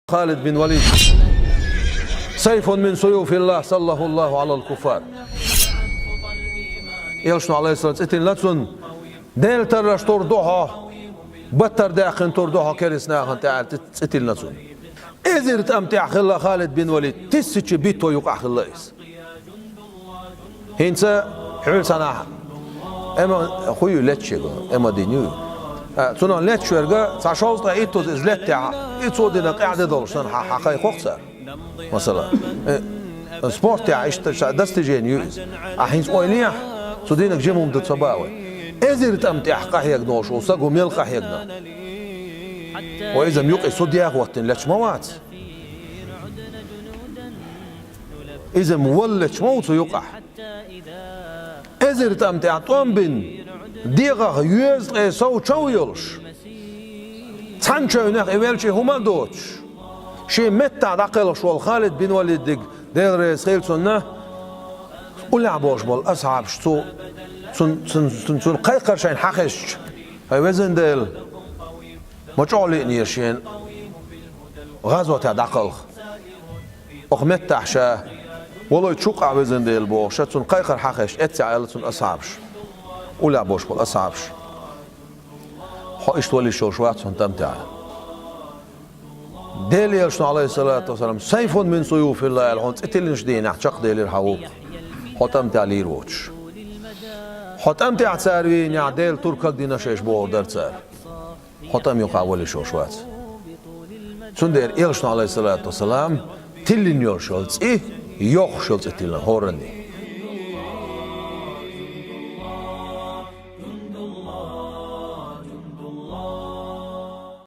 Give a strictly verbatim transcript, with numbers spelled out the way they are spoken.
Халид бин Валид. Сайфун мин суюфиллахӀ саллахӀуллахӀу Ӏалал куффар. Элчано, Ӏалайхиссалам, цӀи тиллина цунна, Дела тарраш тур ду хьо, баттар даьккхина тур ду хьо керист нахана тӀехь аьлла, цӀи тиллина цунна. Эзар тӀам тӀехь хилла Халид бин Валид, тиссача битва юкъахь хилла иза. ХӀинца хьуьлла санахь, эма хуй ю летташ ерг, эма дин ю. А, цунах летташ верг, цхьа шовзткъе иттаза иза леттехь, и цо дина къаьхьа де долуш санна, хьа, хьа кхайкхо-кх цара. Масала, э, спортехь иштта ша достижение ю иза. А хӀинца ойла ехь, цу динах жима хӀума ду ца боху вай. Эзар тӀам тӀехь къахьегна волуш волу саг хӀун мел къахьегна? Вай иза-м юкъе суд яха хӀоттийна летташ ма вац. Иза-м вала летташ ма ву цу юкъахь. Эзар тӀам тӀехь тӀом бина, дегӀах йоьзткъе сов чов йолуш, цхьана чевнех и веллачий хӀума а доцуш, шен меттахь дӀакхелхаш волу Халид бин Валидиг, Дела реза хила цунна, уллехь болуш болу асхьабаш цу, цун, цун, цун, цун кхайкхар шайна хьахезча: «ХӀай везан Дела, ма чӀогӀа лиънера шена гӀазотехь дӀакхалха. Окху меттахь ша валой чукъахь, везан Дела», — бохуш, цунна кхайкхар хьахезча, эццехь аьлла цунна асхьабаш, уллехь болуш болу асхьабаш: «Хьо иштта вала йиш йолуш вац хьуна тӀам тӀехь. Делан Элчано, Ӏалайхиссалату вассалам, сайфун мин суюфиллахӀ аьлла, хьуна цӀи тиллинчу дийнахь чекхдевлира хьан вукху, хьо тӀам тӀехь лийр воцуш. Хьо тӀам тӀехь цара вийнехь, Дела тур кагдина шайша бохур дара цара. Хьо тӀам юкъахь вала йиш йолуш вац». Цундела Элчано, Ӏалайхиссалату вассалам, тиллина йолуш йолу цӀи, йохуш йолу цӀи тиллина хӀоранна.